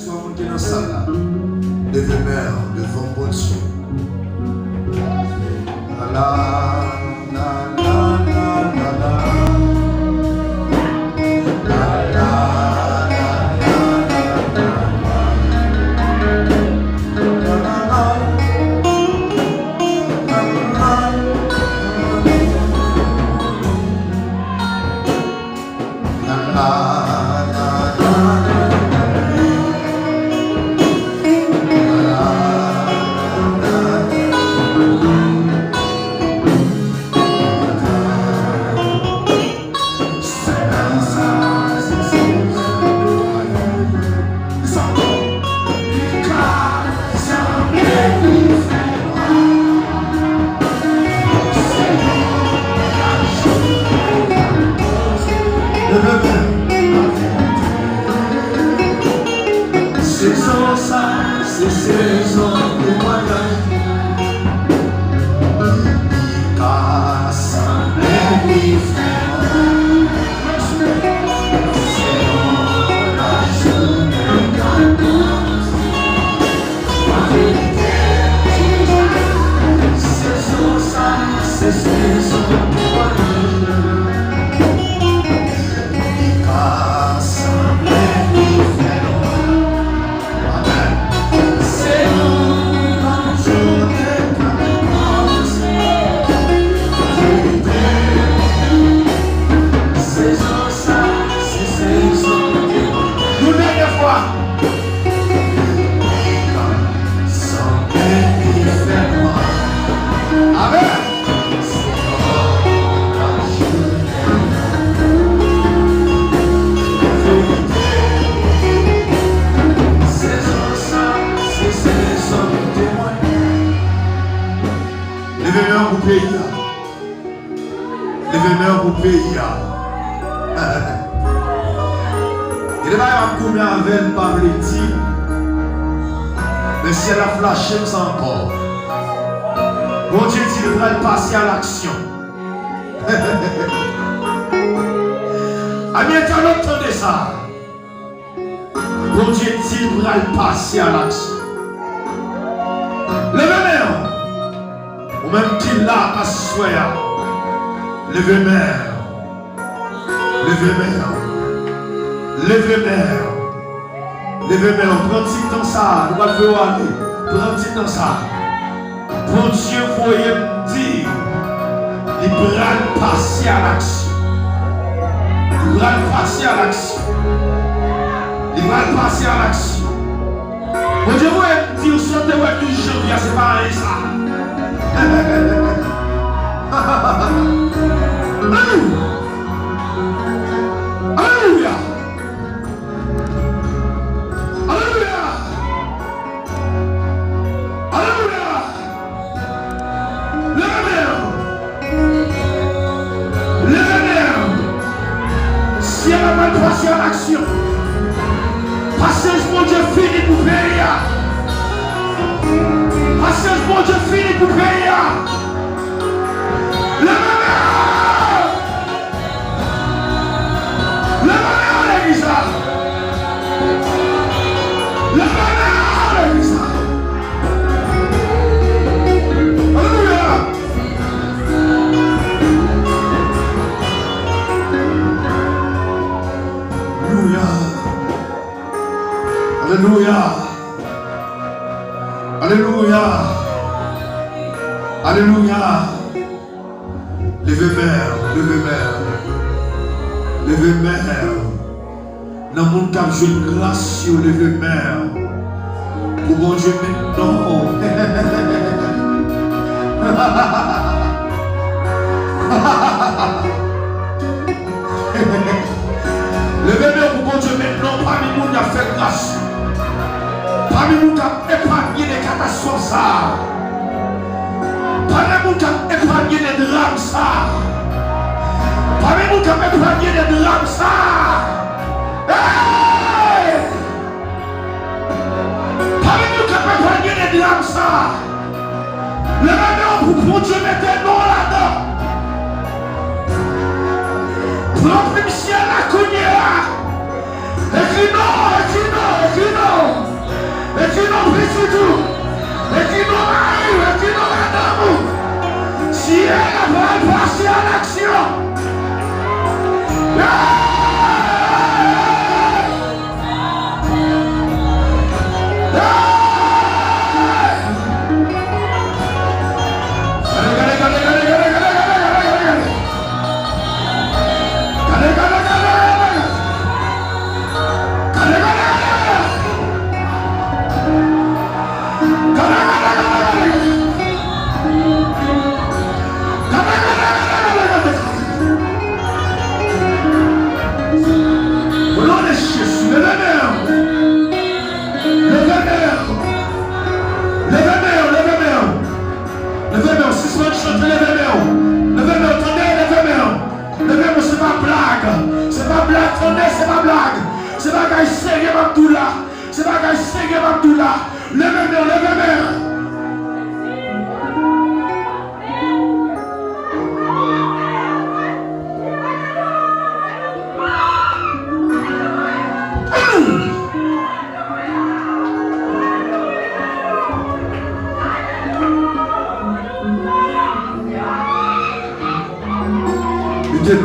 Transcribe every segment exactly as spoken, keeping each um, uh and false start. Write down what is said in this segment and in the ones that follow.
Tout moun ki nan sal la, leve men w devan Bondye. La, la, la, la, la, la. La, la, la, la, la, la. La, la, la. Sezon sa, se sezon temwayaj. Li ka sanble li fè Yon dènyè fwa. Amèn. Leve men w pou peyi a. Leve men w pou peyi a. Gen de bagay m ap goumen avè l, m pa vle di. Men syèl la flache m sa ankò. Bondye di l pral pase a laksyon. Ami entènot, tande sa. Bondye di l pral pase a laksyon. Leve men w. Ou menm ki la aswè a, leve men w. Leve men w. Leve men w. Leve men w. Pran ti tan sa a, nou pral fè w ale. Pran ti tan sa a. Bondye voye m di w, li pral pase a laksyon. Li pral pase a laksyon. Li pral pase a laksyon. Bondye voye m di w, sa w te wè douz janvye a, se pa anyen sa. Alelouya! Alelouya! Alelouya! Alelouya! Leve men w! Leve men w! Syèl la pral pase a laksyon. Pasyans Bondye fini pou peyi a. Pasyans Bondye fini pou peyi a. Leve men w! Leve men w, legliz la! Leve men w, legliz la! Alelouya! Alelouya! Alelouya! Alelouya! Alelouya! Leve men w, leve men w. Leve men w. Nan moun k ap jwenn gras yo, leve men w. Pou Bondye met non w. Leve men w pou Bondye met non w pami moun y ap fè gras yo. Pami moun k ap epanye de katastwòf sa a. Pami moun k ap epanye de dram sa a. Pami moun k ap epanye de dram sa a. Hey! Pami moun k ap epanye de dram sa a. Leve men w pou Bondye mete non w ladan. Pran plim syèl la kounye a. Ekri non, ekri non, ekri non.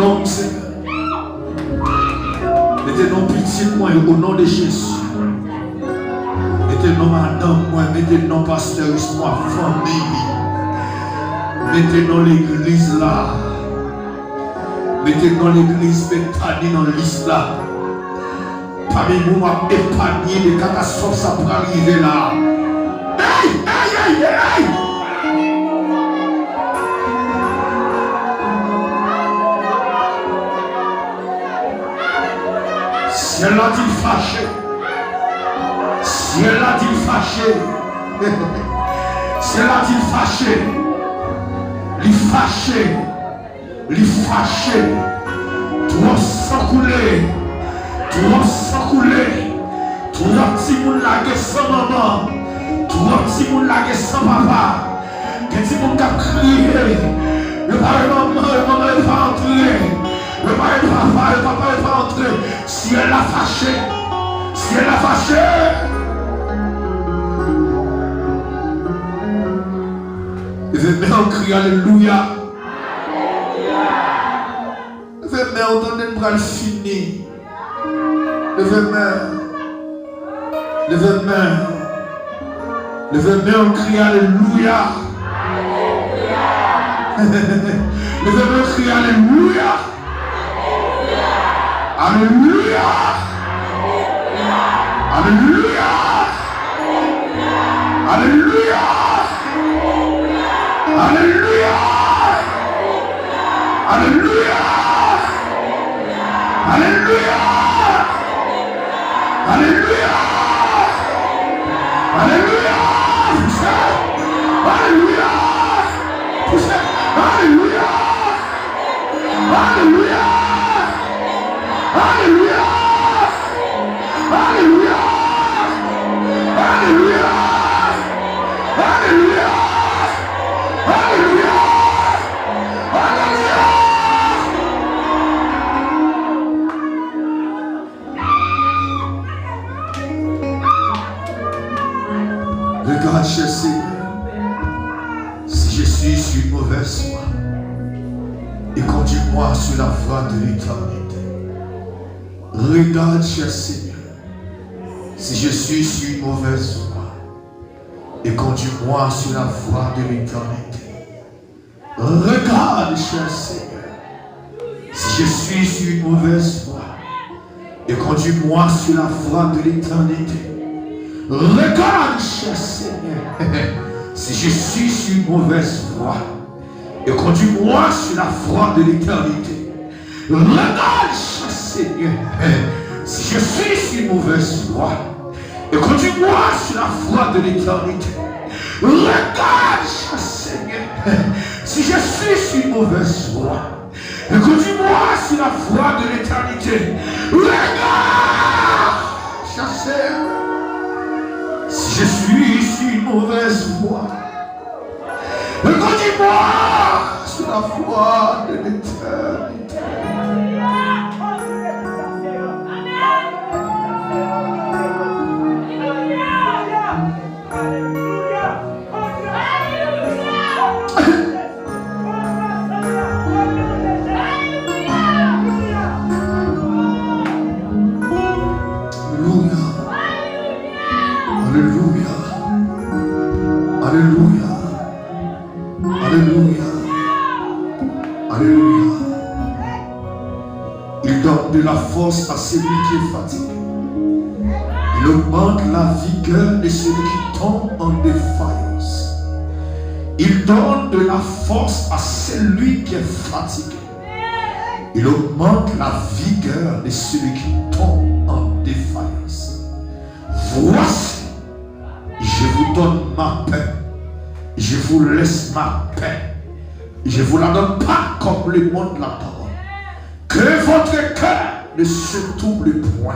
Non, Senyè. Mete non pitit mwen yo, o non de Jezi. Mete non madanm mwen, mete non pastè Wismwa, fanmi li. Mete non legliz la. Mete non legliz Betani nan lis la. Pami moun w ap epanye de katastwòf sa pral rive la. Ey, ey, ey, ey, ey! Syèl la di l fache. Syèl la di l fache. Syèl la di l fache. Li fache. Li fache. Twòp san koule. Twòp san koule. Twòp timoun lage san manman. Twòp timoun lage san papa. Gen timoun k ap kriye. Yo pa wè manman yo, manman yo pa antre. Yo pa wè papa yo, papa yo pa antre. Syèl la fache. Syèl la fache. Leve men w, kriye alelouya. Leve men w, tande, m pral fini. Leve men. Leve men. Leve men w, kriye alelouya. Leve men w, kriye alelouya. Alelouya. Alelouya. Alelouya. Alelouya. Alelouya. Alelouya. Alelouya. Alelouya. Pouse. Alelouya. Pouse. Alelouya. Alelouya. Alelouya. Alelouya. Alelouya. Alelouya. Alelouya. Regarde, cher Seigneur, si je suis sur une mauvaise voie, et conduis-moi sur la voie de l'éternité. Regarde, cher Seigneur, si je suis sur une mauvaise voie, et conduis-moi sur la voie de l'éternité. Regarde, cher Seigneur, si je suis sur une mauvaise voie, et conduis-moi sur la voie de l'éternité. Regarde, cher Seigneur, si je suis sur une mauvaise voie, et conduis-moi sur la voie de l'éternité. Regarde, cher Seigneur, si je suis sur une mauvaise voie, et conduis-moi sur la voie de l'éternité. Regarde, cher Seigneur, si je suis sur une mauvaise voie, et conduis-moi sur la voie de l'éternité. Regarde, cher Seigneur, si je suis sur une mauvaise voie, et conduis-moi sur la voie de l'éternité. Alelouya. Alelouya. Alelouya. Alelouya. Alelouya. Il donne de la force à celui qui est fatigué. Il augmente la vigueur de celui qui tombe en défaillance. Il donne de la force à celui qui est fatigué. Il augmente la vigueur de celui qui tombe en défaillance. Voici, je vous donne ma paix. Je vous laisse ma paix. Je vous la donne pas comme le monde la donne. Que votre cœur ne se trouble point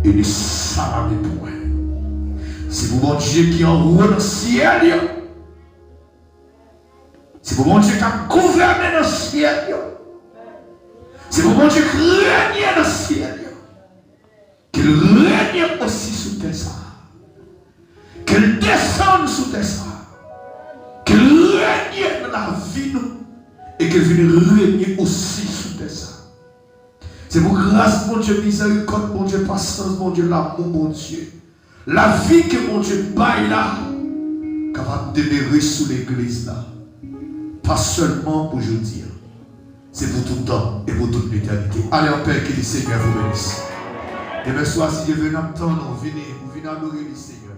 et ne s'alarme point. Se pou Bondye ki anwo nan syèl yo. Se pou Bondye k ap gouvène nan syèl yo. Se pou Bondye k renye nan syèl yo. Ke l renye osi sou tè sa a. Ke l desann sou tè sa a. Ke l renye nan lavi nou. E ke vin renye osi sou tè sa. Se pou gras Bondye, mizerikòd Bondye, pasyans Bondye, lanmou Bondye, lavi ke Bondye bay la kapab demere sou legliz la. Pa sèlman pou jodi a. Se pou tout tan e pou tout letènite. Allez en paix, que le Seigneur vous bénisse. Demen swa, si Dye vle, n ap tann ou vini, ou vin adore le Seigneur.